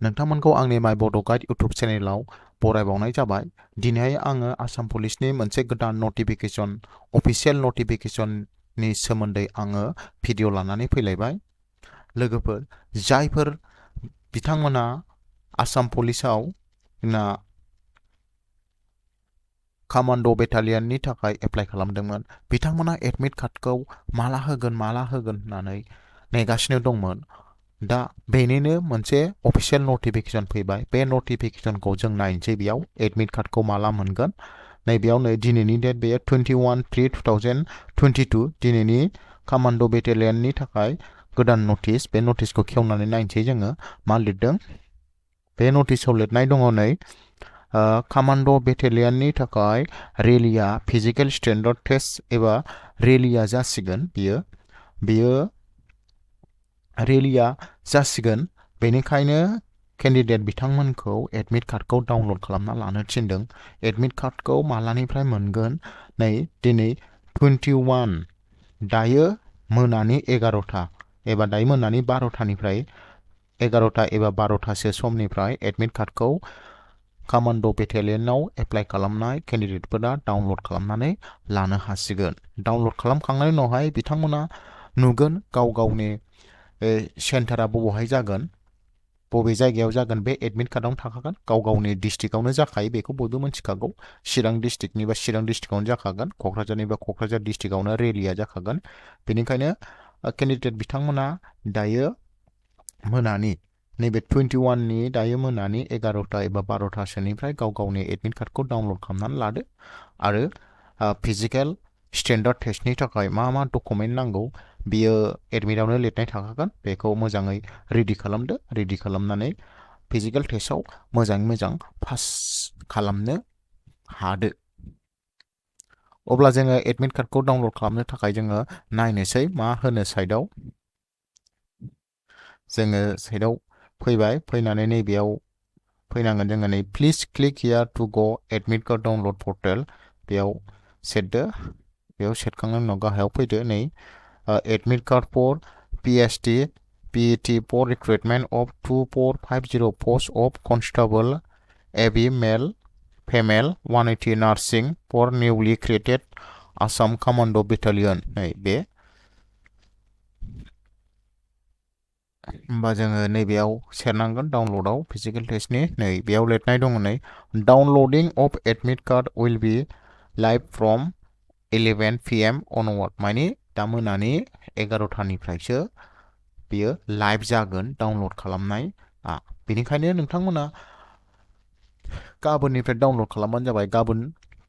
नोंथांमोनखौ आंनि माय बड' गाइड इउटुब चेनेलाव बरायबावनाय जाबाय। दिनैहाय आङो आसाम पुलिसनि मोनसे गोदान नटिफिकेसन अफिसियेल नटिफिकेसननि सोमोन्दै आङो भिडिअ लानानै फैलायबाय। लोगोफोर जायफोर बिथांमोना आसाम पुलिसाव ना कमान्ड' बेटालियननि थाखाय एप्लाइ खालामदोंमोन बिथांमोना एडमिट कार्डखौ माला होगोन होननानै नेगासिनो दंमोन। दा बेनिनो मोनसे अफिसियेल नटिफिकेसन फैबाय। बे नटिफिकेसनखौ जों नायनोसै बेयाव एडमिट कार्डखौ माला मोनगोन। नैबेयाव नै दिनैनि डेट बेयो 21/3/2022 दिनैनि कमान्ड' बेटालियननि थाखाय गोदान नटिस। बे नटिसखौ खेवनानै नायनोसै जोङो मा लिरदों। बे नटिसाव लिरनाय दङ नै कमान्ड' बेटालियननि थाखाय रेलिया फिजिकेल स्टेन्डार्ड टेस्ट एबा रेलिया जासिगोन। बियो रेलिया जासिगोन। बेनिखायनो केन्डिडेट बिथांमोनखौ एडमिट कार्डखौ डाउनलड खालामना लानो थिनदों। एडमिट कार्डखौ मालानिफ्राय मोनगोन? नै दिनै 21 दायो मोनानि 11टा एबा दायो मोनानि 12टानिफ्राय 11टा एबा 12टासो समनिफ्राय एडमिट कार्डखौ कमान्ड' बेटालियनाव एप्लाइ खालामनाय केन्डिडेटफोरा डाउनलड खालामनानै लानो हासिगोन। डाउनलड खालामखांनायनि उनावहाय बिथांमोना नुगोन गाव गावनि सेन्टारा बबेहाय जागोन, बबे जायगायाव जागोन। बे एडमिट कार्डआवनो थाखागोन। गाव गावनि डिस्ट्रिक्टआवनो जाखायो, बेखौ बयबो मिथिखागौ। चिरां डिस्ट्रिक्टनि बा चिरां डिस्ट्रिक्टआवनो जाखागोन। क'क्राझारनि बा क'क्राझार डिस्ट्रिक्टआवनो रेलिया जाखागोन। बेनिखायनो केन्डिडेट बिथांमोना दायो मोनानि नैबे 21नि दायो मोनानि 11टा एबा 12टासोनिफ्राय गाव गावनि एडमिट कार्डखौ डाउनलड खालामनानै लादो आरो फिजिकेल स्टेन्डार्ड टेस्टनि थाखाय मा मा डकुमेन्ट नांगौ बियो एडमिटआवनो लिरनाय थाखागोन। बेखौ मोजाङै रेडि खालामदो। रेडि खालामनानै फिजिकेल टेस्टआव मोजाङै मोजां पास खालामनो हादो। अब्ला जोङो एडमिट कार्डखौ डाउनलड खालामनो थाखाय जोङो नायनोसै मा होनो साइडआव। जोङो साइडआव फैबाय। फैनानै नैबेयाव फैनांगोन जोङो नै please click here to go admit card download portal. बेयाव सेरदो। बेयाव सेरखांनायनि उनाव गाहायाव फैदो। नै admit card for PST PET for recruitment of 2450 post of constable AB male female 180 nursing for newly created Assam Commando Battalion। नै बे होमबा जोङो नैबेयाव सेरनांगोन डाउनलडआव फिजिकेल टेस्टनि। नै बेयाव लिरनाय दङ नै downloading of admit card will be live from 11 PM onward। माने दा मोनानि 11टानिफ्रायसो बियो लाइभ जागोन डाउनलड खालामनाय। बेनिखायनो नोंथांमोना गाबोननिफ्राय डाउनलड खालामबानो जाबाय। गाबोन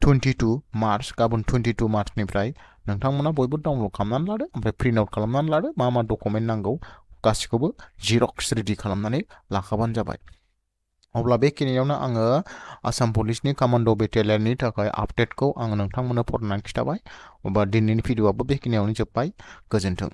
22 मार्च गाबोन 22 मार्चनिफ्राय नोंथांमोना बयबो डाउनलड खालामनानै लादो। ओमफ्राय प्रिन्ट आउट खालामनानै लादो। मा मा डकुमेन्ट नांगौ गासिखौबो जिरक्स रेडि खालामनानै लाखाबानो जाबाय। अब्ला बेखिनियावनो आङो आसाम पुलिसनि कमान्ड' बेटालियननि थाखाय आपडेटखौ आङो नोंथांमोननो फरायनानै खिथाबाय। अब्ला दिनैनि भिडिअ'आबो बेखिनियावनो जोब्बाय। गोजोन्थों।